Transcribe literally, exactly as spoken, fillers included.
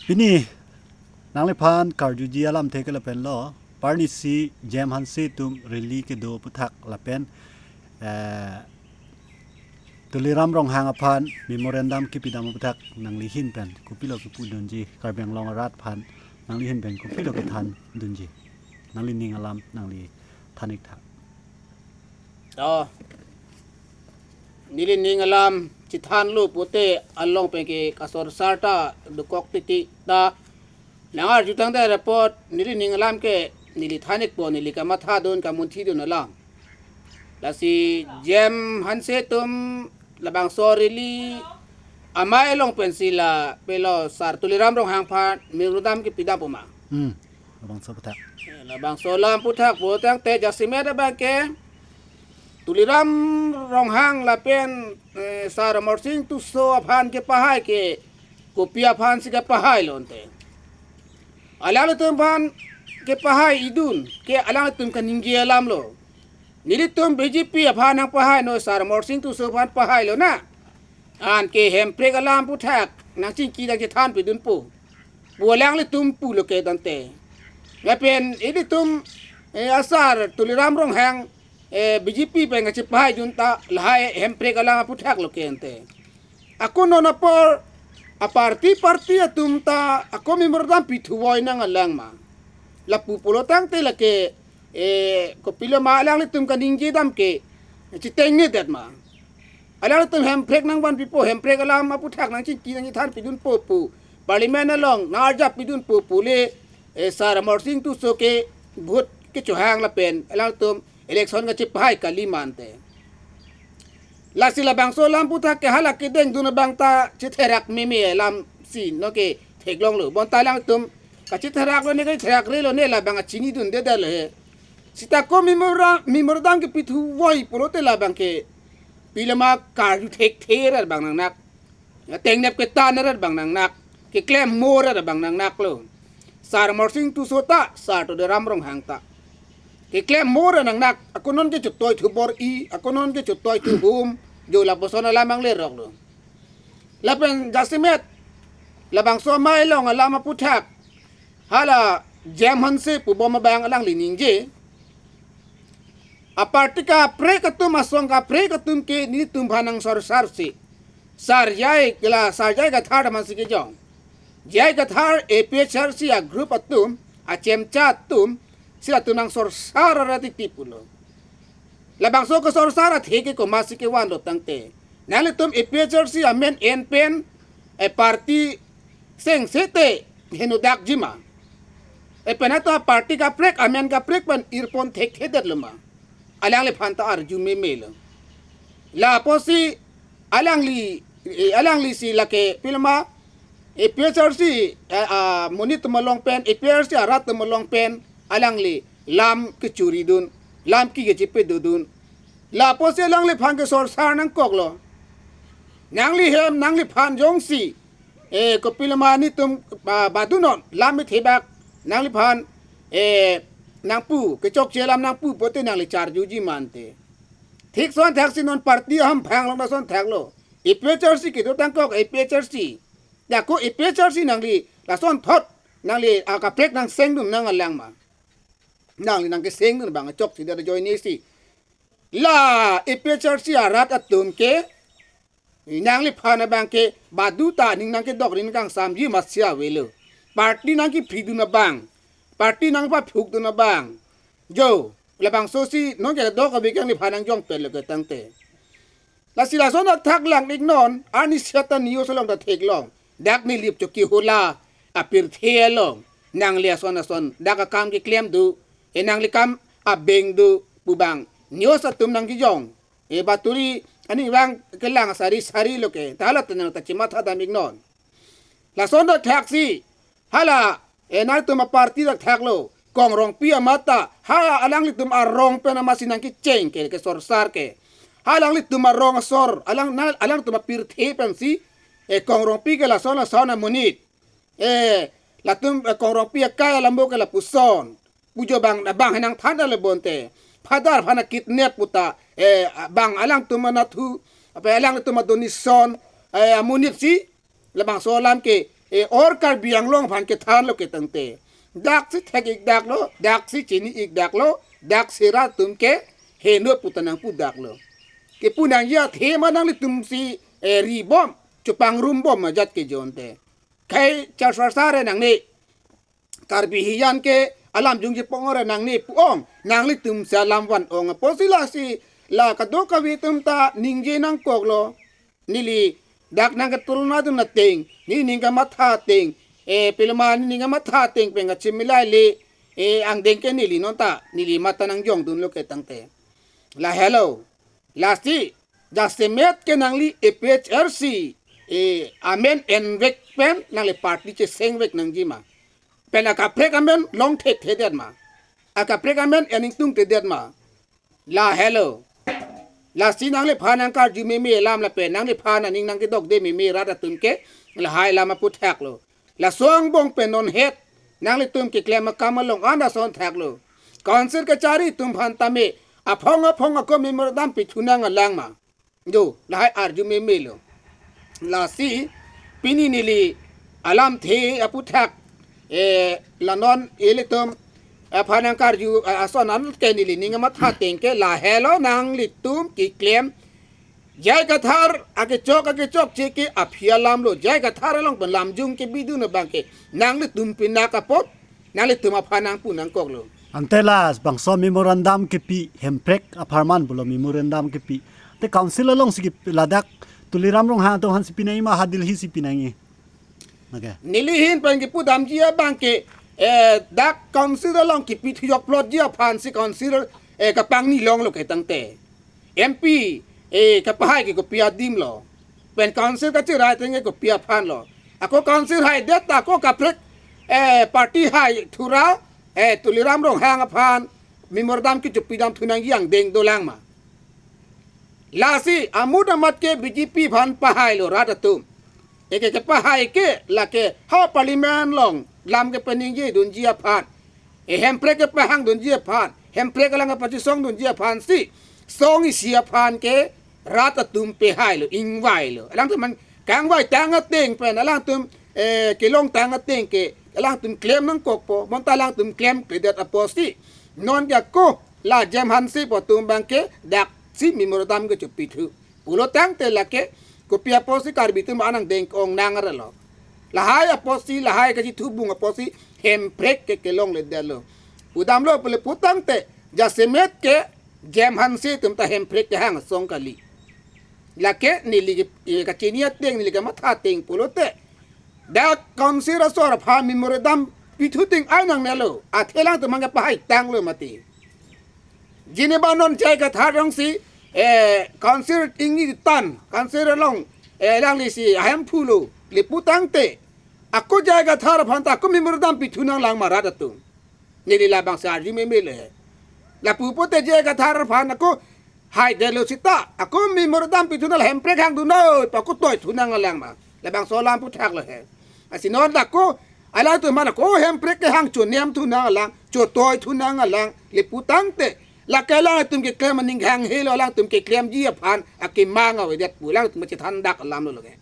Pini nangliphan karjuji alamthe ke lapen lo, parnisi Jem Hanse atum rally kedo aputhak lapen, eh, Tuliram Ronghang aphan memorandum kepidam aputhak nanglihin pen kopilo kepudunji, Karbi Anglong arat aphan nanglihin pen kopilo kethandunji, nanglining alam nangli than-ik tha. Oh. Nelining alam chethanlo pute along pen ke kasorsar ta dokok titi ta nang arjutang de report, nelining alam ke neli than-ikpo, neli kamathadun kamunthidun alam. Lasi Jem Hanse atum labangso rally amei along pensi lapen lo Sar Tuliram Ronghang aphan memorandum kepidampo ma? Hmm. Labangso aputhak. Labangso alam aputhak putangte jasemet abang ke Tuliram Ronghang lapen, eh, Sar Amarsing Tisso aphan kepahai ke kopi aphansi kepahailo ante. Alanglitum aphan kepahai idun ke alanglitum kaningje alam lo. Nelitum B J P aphan nangpahai, non Sar Amarsing Tisso aphan pahailo na. Anke hemprek alam aputhak nangchingki nangchethanpidunpo pu alanglitum pulo ke tangte. Lapen ilitum, eh, asar Tuliram Ronghang, eh, B J P pen kachepahaidun ta lahai hemprek alam aputhak lo ke ante. Ako non apor aparty party atum ta ako memorandum pithuvoinang alang ma? Lapu pulo tangte lake, eh, kopilo ma alanglitum kaningje dam ke chetengne det ma? Alanglitum hemprek nangvanpipo, hemprek alam aputhak nangchingki nangchethanpidunpo pu, parliament along nang-arjapidunpo pu le, eh, Sar Amarsing Tisso ke vote kechohang lapen alangtum election kachepahai kali ma ante. Lasi labangso alam aputhak ke hala kedengdun abang ta chetherak meme alamsi non ke theklonglo. Bonta alangtum kachetheraklo ne, kachetherakre lo ne, labang achinidunde dal he. Seta ako memora-, memorandum kepithuvoi pulote labang ke pilama karju thekthe ra abang nangnak. Tengnep ketan ra abang nangnak. Keklem mo ra abang nangnaklo. Sar Amarsing Tisso ta, Sar Tuliram Ronghang ta. Keklem mo ra nangnak, ako non ke chotoi thubor-i, ako non ke chotoi thuhum, jo lapuson alam angleroklo. Lapen jasemet labangso amei along alam aputhak hala Jem Hanse pubom abang alangli ningje, aparty kaprek atum, asong kaprek atum ke nelitum aphan nangsorsarsi. Sar J I, la Sar J I Kathar ta mansi kejong. J I Kathar A P H L C a-group atum, achemcha atumsi latum nangsorsar ra titi pulo. Labangso kasorsar athe ke komatsi kevanlo tangte, nanglitum A P H L C amen en pen, eh, party sengse te henodakji ma? Eh, penat ta party kaprek, amen kaprek pen irpon thekthedetlo ma? Alangliphan ta arju memelo. Lapusi alangli, eh, alanglisi lake pilama A P H L C, eh, amonit atum along pen, A P H L C arat atum along pen alangli lam kechoridun, lam kike chepedodun. Lapusi alangliphan kesorsar nangkoklo. Nangli hem, nangliphan jongsi, eh, kopilama nelitum, ah, badunon, lam methebak, nangliphan, eh, nangpu, kechokche alam nangpu pute nangli charjuji ma ante. Thik ason thaksi non party ahamphang along ta ason thaklo. A P H L C kedo tangkok A P H L C. Ako A P H L C nangli lasonthot nangli akaprek nangsengdun nang alang ma? Nangli nangkesengdun abang chokche det ajoinesi. La A P H L C arat atum ke nangliphan abang ke badu ta ning nangkedok ring kangsamji masi avelo. Party nangkephridun abang, party nangpaphukdun abang, jo, labangsosi non kedok abik nangliphan nangjongpetlo ke tangte. Lasi lason athak lang-iknon, arnisi ta news along ta theklong. Dak Nilip Chokihola apirthe along nangli ason ason dak akam keklem do, eh, nangli kam abeng do pu abang news atum nangkejong. Eh, baturi aning vang kelang sari sari lo ke. Ta hala ta nang ta chematha dam-iknon. Lason athaksi hala, eh, nangtum aparty ta thaklo. Kong Rongpi amat ta ha alanglitum arong pen amatsi nangkecheng ke, kesorsar ke. Ha alanglitum arong asor, alang, na, alangtum apirthe pensi, eh, Kong Rongpi ke lason lason amonit. Eh, latum, eh, Kong Rongpi akai alambo ke lapuson. Pujo abang, abang henang than ale bonte. Father aphan akidnap puta, eh, abang alangtum anathu, apa alangtum adonation, eh, amonitsi, labangso alam ke, e or Karbi Anglong aphan kethanlo ke tangte, dak si thek-ik daklo, dak si chini-ik daklo, dak si rat atum ke heno pu ta nangpu daklo. Kepu nangji athe ma nanglitum si, e, ri bom, chepangrum bom ajat ke jonte. Khei char sar sar nangne, Karbi hijan ke alam jungji pongore nangne pu-ong, nanglitum si alam van-ong apotsi lasi la kadokave atum ta ningje nangkoklo. Neli dak nangketulna dun ateng, ne ning kamatha ateng, e, pilma ne ning kamatha ateng pen kachimilai le, e, angdeng ke neli non ta, neli mata nangjong dunlo ke tangte. Lahelo, lasi, jasemet ke nangli A P H L C, e, amen envek pen nangli party chesengvek nangji ma. Pen akaprek amen long thekthedet ma. Akaprek amen en ingtungthedet ma. Lahelo. Lasi nangliphan nangkarju meme alam lapen nangliphan aning nangkedokde meme rat atum ke lahai alam aphuthaklo. Laso angbong pen non het nanglitum keklem akam along an ason thaklo. Council kachari atum aphan tame aphong aphong ako memorandum pithu nanglang ma. Jo, lahai arju memelo. Lasi pini neli alamthe aphuthak, e, la non ilitum aphan nangkarju, a, ason an ke neli ning kamatha ateng ke lahelo, nanglitum keklem J I Kathar akechok akechokche ke aphi alamlo. J I Kathar along pen lamjung kebidun abang ke nanglitum pinak apot nanglitum aphan nangpu nangkoklo. Ante labangso memorandum kepi, Hemprek apharman pulo memorandum kepi. Te council alongsi kepi, ladak Tuliram Ronghang atum aphansi pinangji ma ha Delhi si pinangji? Oke. Neli ahin pen kepudamji abang ke, e, dak council along kepi thuyok plotji aphansi council, e, kapangni longlo ke tangte. M P, e, kapahai ke kopi adimlo. Pen council kachirai ateng ke kopi aphanlo. Ako council haidet ta ako kaprek, e, party hai thura, e, Tuliram Ronghang aphan memorandum kechepidam thu nangji angdeng dolang ma. Lasi amut amat ke B J P aphan pahailo rat atum. Eke kepahai ke lake ha parliament along lam kepaningje dunji aphan, e, Hemprek kepahang dunji aphan, Hemprek alang kepachisong dunji aphansi song isi aphan ke rat atum pehailo, ingvailo. Alangtum man kangvai tang ateng pen alangtum, e, kelong tang ateng ke alangtum klem nangkokpo, bonta alangtum klemkledet apotsi non ke ako la J M Hanse pu atum abang ke daksi memorandum kechepithu pulo tangte lake kopi apotsi Karbi atum anang dengkong nang arlo. Lahai apotsi, lahai kachithubung apotsi Hemprek ke kelongledetlo. Pudamlo pule pu tangte jasemet ke J M Hanse atum ta Hemprek kehang asong kali. Lake neli ke, e, kachini ateng, neli kamatha ateng pulote dak council asor aphan memorandum pithu ting ai nangnelo. Athe alangtum mang kepahai tanglo mati. Jine ba non J I Kathar alongsi, e, council ingni tan, council along, e, alanglisi ahem phulo, le pu tangte ako J I Kathar aphan ta ako memorandum pithu nanglang ma rat atum. Neli labangsi arju memelo he. Lapu pote J I Kathar aphan ako haidetlo seta ako memorandum pithu nang Hemprek hangdunnon pu ako toithu nanglang ma. Labangso alam aphuthaklo he. Lasi non ako alangtum aphan ako Hemprek kehang chonemthu nanglang, chotoithu nanglang, le pu tangte lake alangtum keklem aning hanghelo, alangtum keklemji aphan akemang avedet pu alangtum chethandak alamlo lake.